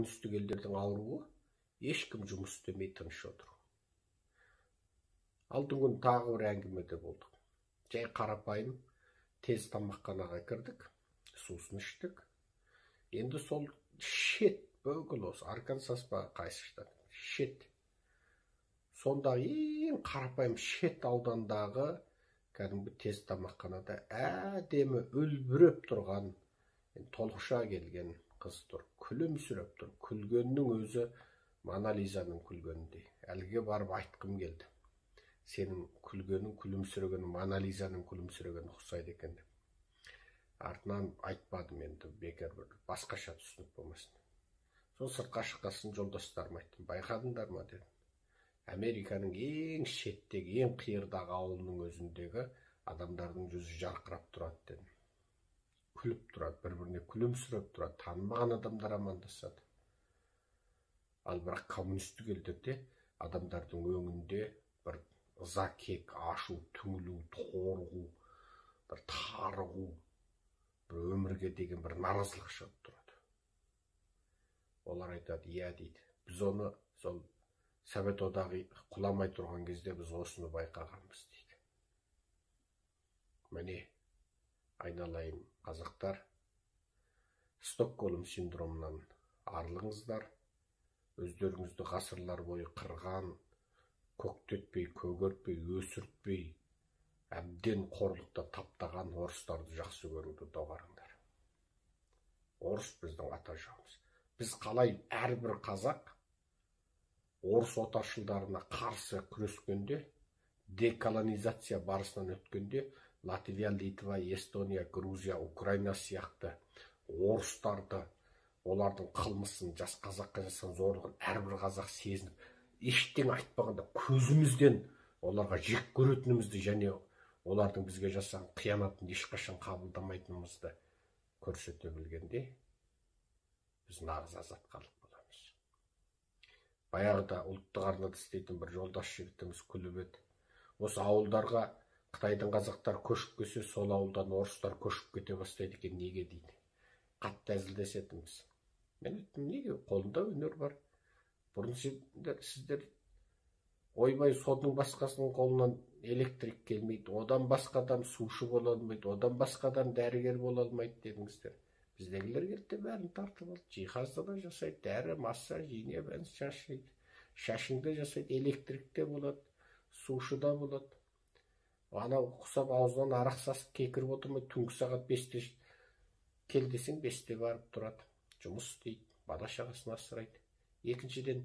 Коммунистік елдердің ауруы ешкім жұмыс істемей тыныш отыр. Алдыңғы күні тағы бір әңгімеде болдық. Жай қарапайым тез тамақханаға кірдік, сусын іштік. Енді сол шет бүкіл осы Аркансас па, қайсы штат, шет. Сонда ең қарапайым шет аудандағы кәдімгі тез тамақханада әдемі үлбіреп тұрған, толықша келген қыз тұр, күлімсіреп тұр. Күлгеннің өзі Мона Лизаның күлгеніндей. Әлгі барып айтқым келді. Сенің күлгенің, күлімсірегенің Мона Лизаның күлімсірегеніне ұқсайды екен деп. Артынан айтпадым енді, бекер бір басқаша түсінік болмасын. Сол сыртқа шыққасын жолдастарыма айттым. Байқадыңдар ма дедім. Американың ең шеттегі, ең қиырдағы ауылының өзіндегі адамдардың жүзі жарқырап тұрады дедім. Күліп тұрады, бір-біріне күлімсіреп тұрады, танымаған адамдар амандасады. Ал бірақ коммунистік елдерде адамдардың өңінде бір ыза, кек, ашу, түңілу, торығу, бір тарығу, бір өмірге деген бір наразылық шығып тұрады. Олар айтады, иә дейді, біз оны сол Совет одағы құламай тұрған кезде біз осыны байқағанбыз дейді. Міне, айналайын қазақтар, Стокгольм синдромынан арылыңыздар. Өздеріңізді ғасырлар бойы қырған, көктетпей, көгертпей, өсіртпей, әбден қорлықта таптаған орыстарды жақсы көруді доғарыңдар. Орыс біздің ата жауымыз. Біз қалай әрбір қазақ орыс отаршылдарына қарсы күрескенде, деколонизация барысынан өткенде, Латвия, Литва, Эстония, Грузия, Украина сияқты орыстарды, олардың қылмысын, жас қазаққа жасаған зорлығын әрбір қазақ сезініп, ештеңе айтпағанда көзімізден оларға жек көретінімізді және олардың бізге жасаған қиянатын ешқашан қабылдамайтынымызды көрсете білгенде, біз нағыз азат халық боламыз. Баяғыда ұлттық арнада істейтін бір жолдас жігітіміз күліп еді. Осы ауылдарға Қытайдың қазақтар көшіп келсе, сол ауылдан орыстар көшіп кете бастайды екен, неге дейді. Қатты әзілдесетінбіз. Мен айттым, неге? Қолында өнер бар. Бұрын сіздер ойбай содың басқасының қолынан электрик келмейді, одан басқа адам сушы бола алмайды, одан басқа адам дәрігер бола алмайды дедіңіздер. Біздегілер келді де бәрін тартып алды. Жиһазды да жасайды, дәрі, массаж, ине, бәрін жасайды. Шашыңды жасайды, электрик те болады, сушы да болады. Анау құсап аузынан арақ сасып кекіріп отырмай, түнгі сағат 5-те кел десең 5-те барып тұрады. Жұмыс істейді, бала шағасын асырайды. Екіншіден,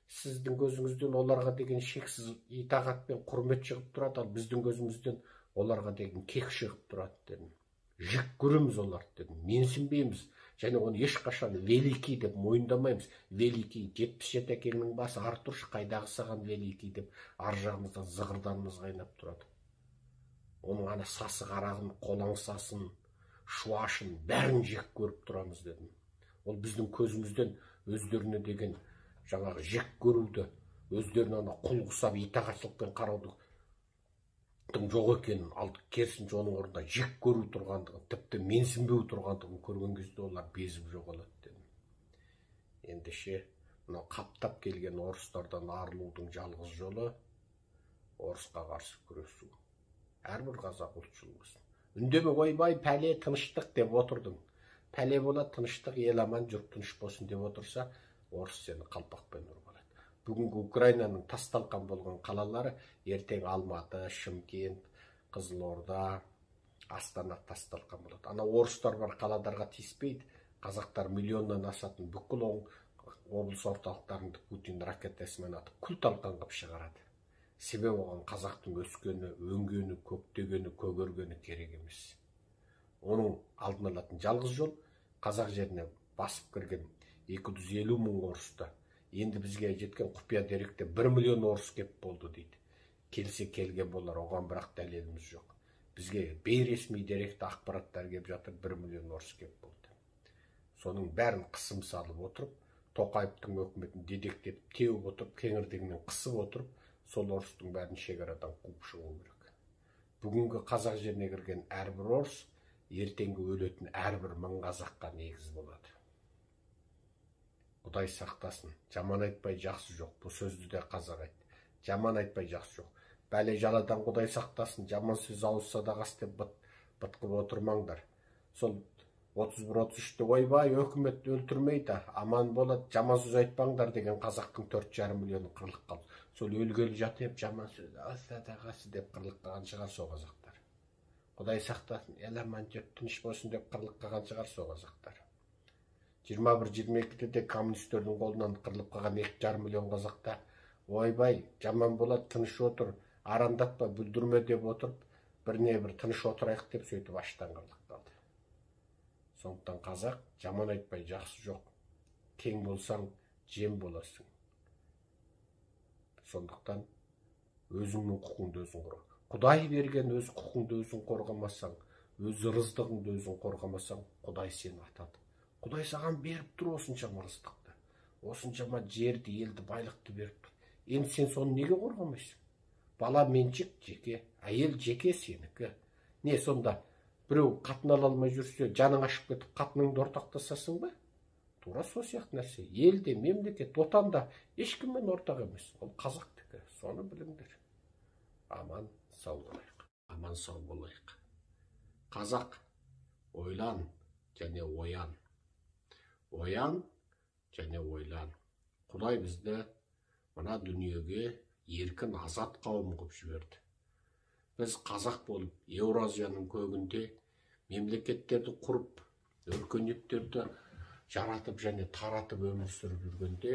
сіздің көзіңізден оларға деген шексіз итағат пен құрмет шығып тұрады, ал біздің көзімізден оларға деген кек шығып тұрады дедім. Жек көреміз оларды дедім, менсінбейміз және оны ешқашан великий деп мойындамаймыз. Великий 77 әкеңнің басы Артурш, қайдағы саған великий деп ар жағымыздан зығырданымыз қайнап тұрады. Оның ана сасық арағын, қолаңсасын, шуашын бәрін жек көріп тұрамыз дедім. Ол біздің көзімізден өздеріне деген жаңағы жек көруді, өздеріне ана құл құсап итағатшылықпен қарауды жоқ екенін, ал керісінше оның орнында жек көру тұрғандығын, тіпті менсінбеу тұрғандығын көрген кезде олар безіп жоғалады дедім. Ендеше мынау қаптап келген орыстардан арылудың жалғыз жолы орысқа қарсы күресу. Әрбір қазақ ұлтшыл болсын. Үндеме, ойбай, пәле тыныштық деп отырдың. Пәле болады, тыныштық, ел аман, жұрт тыныш болсын деп отырса, орыс сені қалпақпен ұрып алады. Бүгінгі Украинаның тас-талқан болған қалалары ертең Алматы, Шымкент, Қызылорда, Астана тас-талқан болады. Ана орыстар бар қалаларға тиіспейді. Қазақтар миллионнан асатын бүкіл облыс орталықтарында Путин ракетасымен атып күл-талқан қып шығарады. Себебі оған қазақтың өскені, өңгені, көктегені, көгергені керек емес. Оның алдын алатын жалғыз жол қазақ жеріне басып кірген 250 мың орысты. Енді бізге жеткен құпия деректе 1 миллион орыс кеп болды дейді. Келсе келген болар, оған бірақ дәлеліміз жоқ. Бізге бейресми деректі ақпараттар кеп жатыр, 1 миллион орыс кеп болды. Соның бәрін қысым салып отырып, Тоқаевтың өкіметін дедектетіп, теуіп отырып, кеңірдегінен қысып отырып, сол орыстың бәрін шекарадан қуып шығу керек. Бүгінгі қазақ жеріне кірген әрбір орыс, ертеңгі өлетін әрбір мың қазаққа негіз болады. Құдай сақтасын, жаман айтпай жақсы жоқ. Бұл сөзді де қазақ айтты. Жаман айтпай жақсы жоқ. Бәле жаладан Құдай сақтасын, жаман сөз ауыз садағасы деп бытқып отырмаңдар. Сол 31-33-те ойбай, өкімет өлтірмейді, аман болады, жаман сөз айтпаңдар деген қазақтың 4,5 миллионы қырылып қалды. Сол өлгелі жатып жаман сөз ауыз садағасы деп қырылып қалған шығар сол қазақтар. Құдай сақтасын, ел аман, жұрт тыныш болсын деп қырылып қалған шығар сол қазақтар. 21-22-де де коммунистердің қолынан қырылып қалған 2,5 миллион қазақта ойбай, жаман болады, тыныш отыр, арандатпа, бүлдірме деп отырып, біріне бір тыныш отырайық деп сөйтіп аштан қырылып қалды. Сондықтан қазақ жаман айтпай жақсы жоқ. Тең болсаң, жем боласың. Сондықтан өзіңнің құқыңды өзің қорға. Құдай берген өз құқыңды өзің қорғамасаң, өз ырыздығыңды өзің қорғамасаң, Құдай сені атады. Құдай саған беріп тұр осыншама ырыздықты, осыншама жерді, елді, байлықты беріп тұр. Енді сен соны неге қорғамайсың? Бала меншік жеке, әйел жеке сенікі. Не сонда біреу қатын ала алмай жүрсе, жаның ашып кетіп қатыныңды ортақтасасың ба? Тура сол сияқты нәрсе. Ел де, мемлекет, отан да ешкіммен ортақ емес. Ол қазақтікі. Соны біліңдер. Аман сау болайық. Аман сау болайық. Қазақ, ойлан және оян. Оян және ойлан. Құдай бізді мына дүниеге еркін азат қауым қылып жіберді. Біз қазақ болып Еуразияның көгінде мемлекеттерді құрып, өркениеттерді жаратып және таратып өмір сүріп жүргенде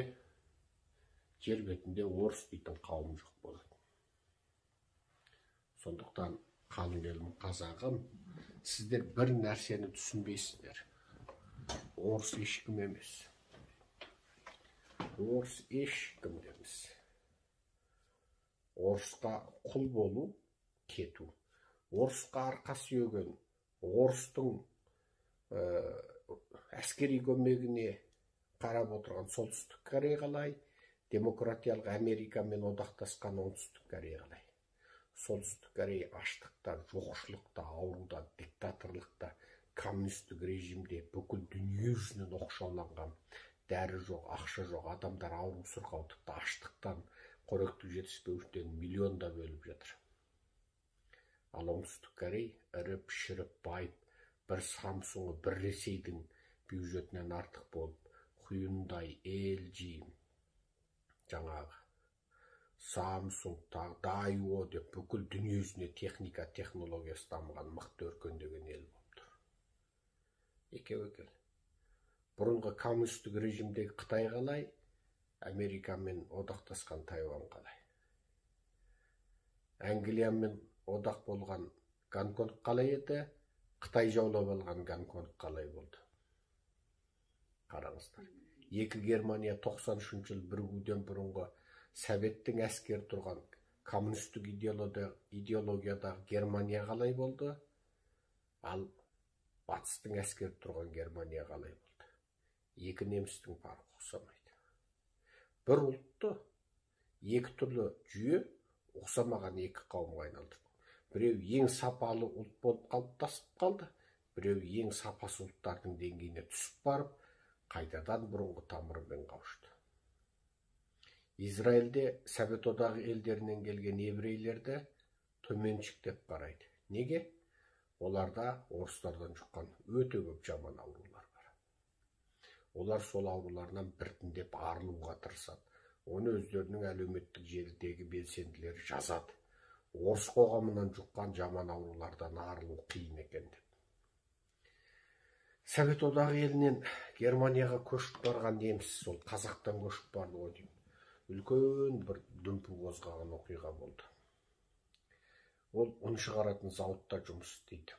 жер бетінде орыс дейтін қауым жоқ болады. Сондықтан қалың елім қазағым, сіздер бір нәрсені түсінбейсіздер. Орыс ешкім емес. Орыс ешкім емес. Орысқа құл болу кету. Орысқа арқа сүйеген, орыстың әскери көмегіне қарап отырған Солтүстік Корея қалай, демократиялық Америкамен одақтасқан Оңтүстік Корея қалай. Солтүстік Корея аштықта, жоқшылықта, ауруда, диктаторлықта, коммунистік режимде бүкіл дүние жүзінен оқшауланған, дәрі жоқ, ақша жоқ, адамдар ауру сырқау, тіпті аштықтан, қоректік жетіспеушіліктен миллиондап өліп жатыр. Ал Оңтүстік Корея іріп, шіріп, байып, бір Самсуңы, бір Ресейдің бюджетінен артық болып, Hyundai, LG, жаңағы Samsung, Daewoo деп бүкіл дүние жүзіне техника, технологиясы дамыған мықты өркендеген ел болып тұр. Екеуі екен. Бұрынғы коммунистік режимдегі Қытай қалай, Америкамен одақтасқан Тайвань қалай. Англиямен одақ болған Гонконг қалай еді, Қытай жаулап алған Гонконг қалай болды. Қараңыздар. Екі Германия 93 жыл бірігуден бұрынғы Советтің әскері тұрған коммунистік идеологиядағы Германия қалай болды, ал батыстың әскері тұрған Германия қалай болды. Екі немістің парқы ұқсамайды. Бір ұлтты екі түрлі жүйе ұқсамаған екі қауымға айналдырды. Біреу ең сапалы ұлт болып қалыптасып қалды, біреу ең сапасыз ұлттардың деңгейіне түсіп барып, қайтадан бұрынғы тамырымен қауышты. Израильде Совет одағы елдерінен келген еврейлерді төменшік деп қарайды. Неге? Оларда орыстардан жұққан өте көп жаман аурулар бар. Олар сол ауруларынан біртіндеп арылуға тырысады. Оны өздерінің әлеуметтік желідегі белсенділері жазады. Орыс қоғамынан жұққан жаман аурулардан арылу қиын екен деп. Совет одағы елінен Германияға көшіп барған неміс, сол қазақтан көшіп барды ғой деймін. Үлкен бір дүмпу қозғаған оқиға болды. Ол ұн шығаратын зауытта жұмыс істейді.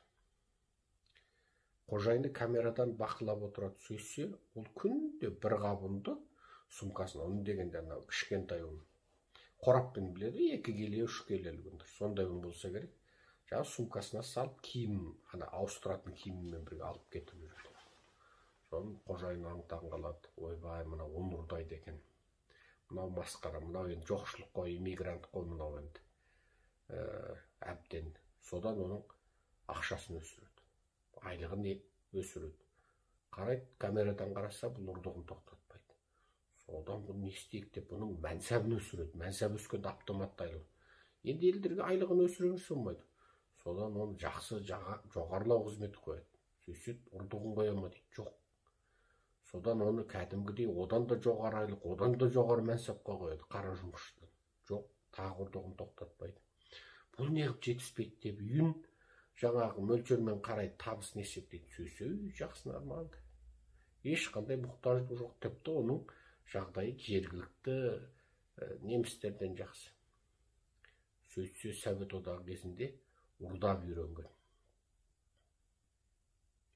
Қожайыны камерадан бақылап отырады. Сөйтсе, ол күнде бір қап ұнды сумкасына, ұн дегенде анау кішкентай ұн, қораппен біледі, 2 келі, 3 келі үлгендер. Сондай ұн болса керек. Жаңа сумкасына салып, киім, ана ауыстыратын киімімен бірге алып кетіп жүреді. Соны қожайын аң-таң қалады. Ойбай, мынау ұн ұрдайды екен. Мынау масқара, мынау енді жоқшылық қой, иммигрант қой мынау енді. Әбден. Содан оның ақшасын өсіреді. Айлығын өсіреді. Қарайды, камерадан қараса, бұл ұрлығын тоқтатпайды. Содан бұны не істейік деп бұның мәнсабын өсіреді. Мәнсабы өскенде автоматты айлық. Енді елдерге айлығын өсіре берсе болмайды. Содан оны жақсы жоғарылау қызметі қояды. Сөйтсе ұрдығын қоя ма дейді. Жоқ. Содан оны кәдімгідей одан да жоғары айлық, одан да жоғары мәнсапқа қояды қара жұмысшыдан. Жоқ, тағы ұрдығын тоқтатпайды. Бұл неғып жетіспейді деп үйін жаңағы мөлшермен қарай табысын есептейді. Сөйтсе, үй жақсы, нормалды. Ешқандай мұқтаждық жоқ. Тіпті оның жағдайы жергілікті немістерден жақсы. Сөйтсе, Совет одағы кезінде ұрдап үйренген.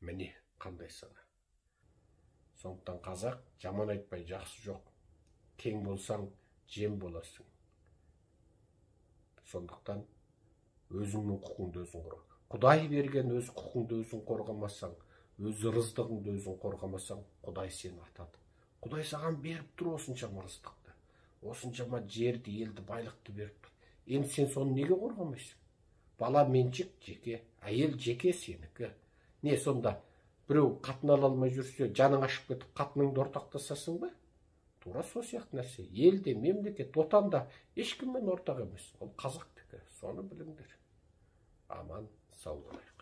Міне қандай сана. Сондықтан қазақ жаман айтпай жақсы жоқ. Тең болсаң жем боласың. Сондықтан өзіңнің құқыңды өзің қорға. Құдай берген өз құқыңды өзің қорғамасаң, өз ырыздығыңды өзің қорғамасаң, Құдай сені атады. Құдай саған беріп тұр осыншама ырыздықты, осыншама жерді, елді, байлықты беріп тұр. Енді сен соны неге қорғамайсың? Бала меншік жеке, әйел жеке сенікі. Не сонда біреу қатын ала алмай жүрсе, жаның ашып кетіп қатыныңды ортақтасасың ба? Тура сол сияқты нәрсе. Ел де, мемлекет, отан да ешкіммен ортақ емес. Ол қазақтікі. Соны біліңдер. Аман сау болайық.